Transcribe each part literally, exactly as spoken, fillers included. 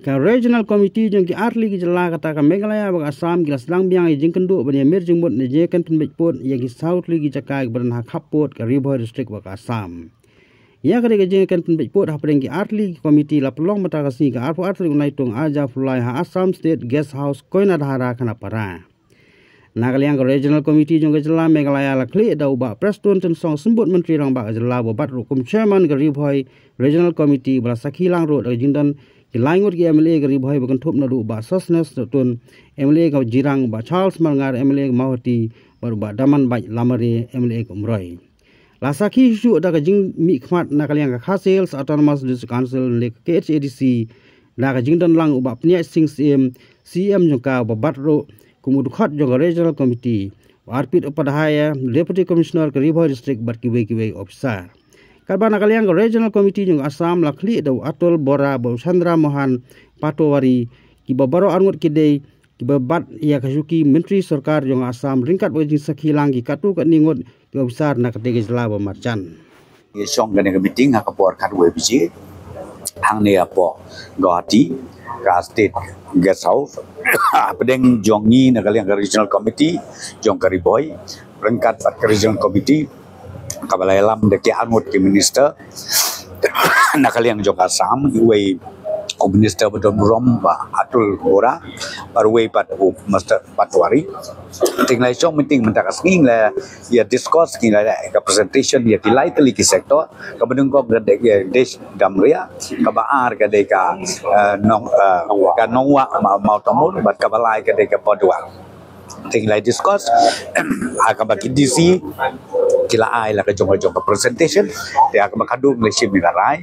Ka Regional Committee jong ki artylli ki jylla kata ka Meghalaya bad ka Assam ki la sdang biang ïa ka jingkynduh ban ïa mir jingmut ne jingïakynduh pynbeit pud ïa ki saw tylli ki jaka kiba don ha khappud ka Ri Bhoi District bad ka Assam. Ïa ka dei ka jingïakynduh pynbeit pud hapdeng ki artylli ki committee la pynlong mynta ka sngi ka arphew ar tarik u Naitung arhajar arphew lai ha Assam State Guest House Koinadhara Khanapara. Na ka liang ka Regional Committee jong ka jylla Meghalaya la khlieh da u Bah Prestone Tynsong Symbud Myntri Rangbah ka jylla bad ruh kum Chairman ka Ri Bhoi Regional Committee ba la sakhi lang ruh da ka jingdon ki lai ngut ki M L A ka Ri Bhoi ba kynthup naduh u Bah Sosthenes Sohtun M L A ka Jirang, u Bah Charles Marngar M L A ka Mawhati bad u Bah Damanbait Lamare M L A ka Umroi. La sakhi shuh da ka jingmihkhmat na ka liang ka Khasi Hills Autonomous District Council ne ka K H A D C da ka jingdon lang u Bah Pynïaid Sing Syiem, C E M jong ka, uba bat ruh kum u dkhot jong ka Regional Committee, u Arpit Upadhyaya, Deputy Commissioner ka Ri Bhoi District bad kiwei kiwei officer. Katba na ka liang ka Regional Committee jong ka Assam la khlieh da u Atul Bora bad u Chandra Mohan Patowary kiba baroh arngut ki dei kiba bat ïa ka shuki Myntri Sorkar jong ka Assam ryngkat bad ka jingsakhi lang ki katto katne ngut ki officer na katei ka jylla ba marjan. Ngi shong kane ka meeting ha ka por khatwei baje hangne hapoh Guwahati ka State Guest House. Hapdeng jong ngi na ka liang ka Regional Committee jong ka Ri Bhoi ryngkat bad ka Regional Committee kaba la ïalam da ki arngut ki minister na ka liang jong ka Assam, iwei u minister ba don burom Bah Atul Bora bad uwei pat u Mister Patowary. Te ngi la shong meeting mynta ka sngi, ngi la ïa discuss, ngi la ïa ka presentation ïa ki lai tylli ki sector, kaba nyngkong ka dei ka Desh Damria, kaba ar ka dei ka, eh, Nong, eh, ka Nongwah Ma-, Mawtamur bad kaba lai ka dei ka Badwar. Te ngi la discuss ha kaba ki D C ki la ai la ka jong ka jong ka presentation. Te ha kaba khadduh ngi la shim ïa ka rai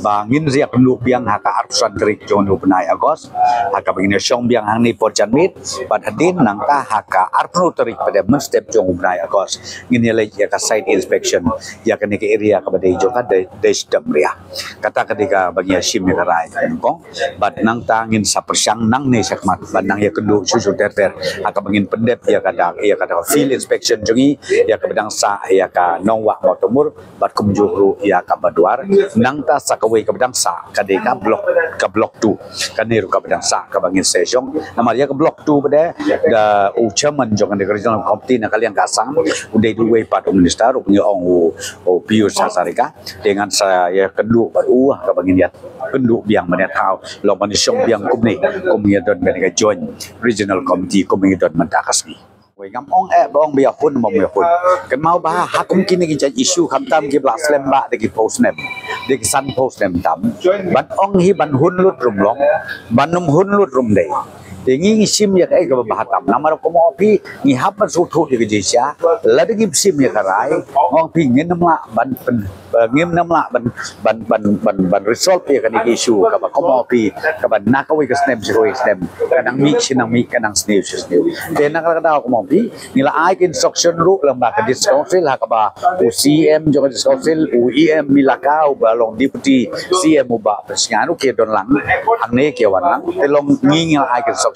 ba ngin sa ïakynduh biang ha ka arphew san tarik jong u bnai August, ha kaba ngin ïa shong biang hangne por janmiet. Bad hadien nangta ha ka arphew hynriew tarik pat mynstep jong u bnai August ngin ïa leit ïa ka site inspection ïa kane ka area kaba dei jong ka Desh Damria. Kata ka dei kaba ngi ïa shim ïa ka rai ka nyngkong. Bad nangta ngin sa pyrshang nangne shakhmat ban nang ïakynduh shuh shuh ter ter ha kaba ngin pyndep ïa ka da, ïa ka da field inspection jong ngi ïa kaba dang sah ïa ka Nongwah Mawtamur bad kumjuh ruh ïa ka Badwar. Nangta sa kawei kaba dang sah ka dei ka block, ka block two. Kane ruh kaba dang sah kaba ngin sa shong. Namar ïa ka block two pat de da u chairman jong kane ka Regional Committee na ka liang ka Assam u dei uwei pat u minister, u ngi ong u, u Pijush Hazarika. Te ngan sa ïakynduh bad u ha kaba ngin ïakynduh biang ban ïa thaw long ban ïa shong biang kumne kum ngi don kane ka Joint Regional Committee kum ngi don mynta ka sngi. Wei, ngam ong eh ba ong ba ïa hun, ba ong ïa hun. Kynmaw ba ha kum kine ki jait issue khamtam kiba la slem ba da ki phew snem, da ki sanphew snem tam, ban ong hi ban hun lut ruh ym long, ban ym hun lut ruh ym dei. Te ngi ngi shim ïa kaei kaba bha tam. Namar kumno phi ngi hap ban sngewthuh ïa ka jingshisha. Lada ngi shim ïa ka rai, ong phi ngin ym lah ban pyn, eh, ngin ym lah ban, ban, ban, ban, ban resolve ïa kane ka issue kaba kumno phi kaba na kawei ka snem sha kawei ka snem, ka nang mih shi nang mih, ka nang sniew shi sniew. Te na kata ka daw kumno phi ngi la ai ka instruction ruh lyngba ka District Council ha kaba u C E M jong ka District Council, u E M Elaka, uba long Deputy C E M u Bah Pynsngew, u ki don lang hangne, ki wan lang. Te long ngi ngi la ai ka instruction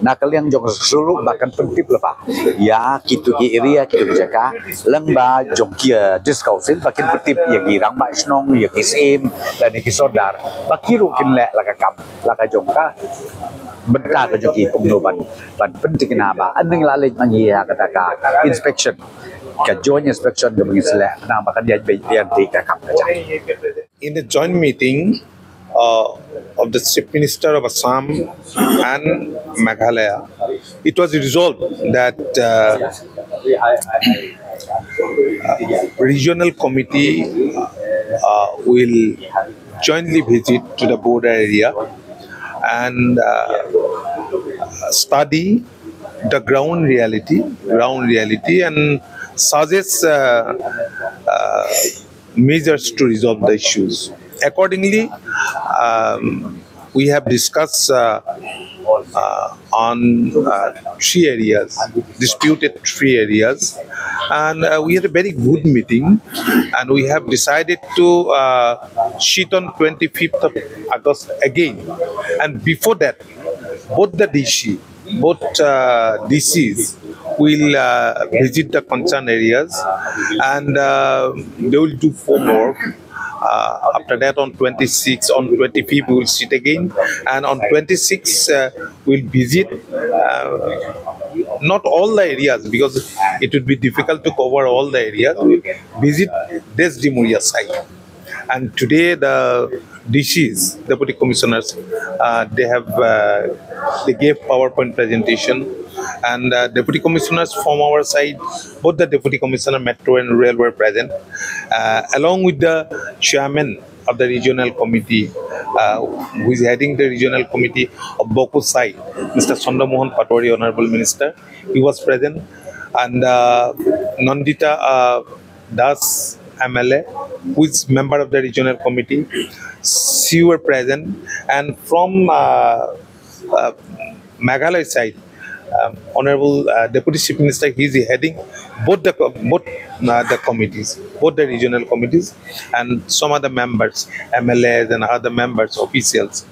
na ka liang jong ka District Council ruh ba kan pyntip lypa ïa kito ki area, kito ki jaka lyngba jong ki, eh, District Council ba kin pyntip ïa ki rangbah shnong, ïa ki syiem lane ki sordar ba ki ruh kin leh la ka kam la ka jong ka bynta ka jong ki kumno ban, ban pynthikna ba ynda ngi la leit ma ngi ha kata ka inspection, ka joint inspection kaba ngin sa leh, khnang ba kan ïaid beit ïaid ka kam ka jong. In the joint meeting, uh, of the Chief Minister of Assam and Meghalaya, it was resolved that, uh, uh, regional committee, uh, will jointly visit to the border area and, uh, study the ground reality, ground reality, and suggest, uh, uh, measures to resolve the issues. Accordingly, um, we have discussed, uh, uh, on, uh, three areas, disputed three areas, and, uh, we had a very good meeting, and we have decided to, uh, sit on twenty-fifth of August again. And before that, both the D C, both, uh, D Cs will, uh, visit the concerned areas, and, uh, they will do homework Uh, after that, on twenty-six, on twenty-fifth, we will sit again. And on twenty-six, uh, we'll visit uh, not all the areas, because it would be difficult to cover all the areas. We'll visit this Dimuria side. And today, the D Cs, deputy commissioners, uh, they have uh, they gave PowerPoint presentation, and uh, deputy commissioners from our side, both the deputy commissioner, metro and rural, were present, uh, along with the chairman of the regional committee, uh, who is heading the regional committee of Boku side, Mister Chandra Mohan Patwari, honorable minister. He was present, and uh, Nandita uh, Das M L A, who is member of the regional committee, she were present, and from uh, uh, Meghalaya side, um, Honorable uh, Deputy Chief Minister, he is heading both the co- both uh, the committees, both the regional committees, and some other members, M L As and other members, officials.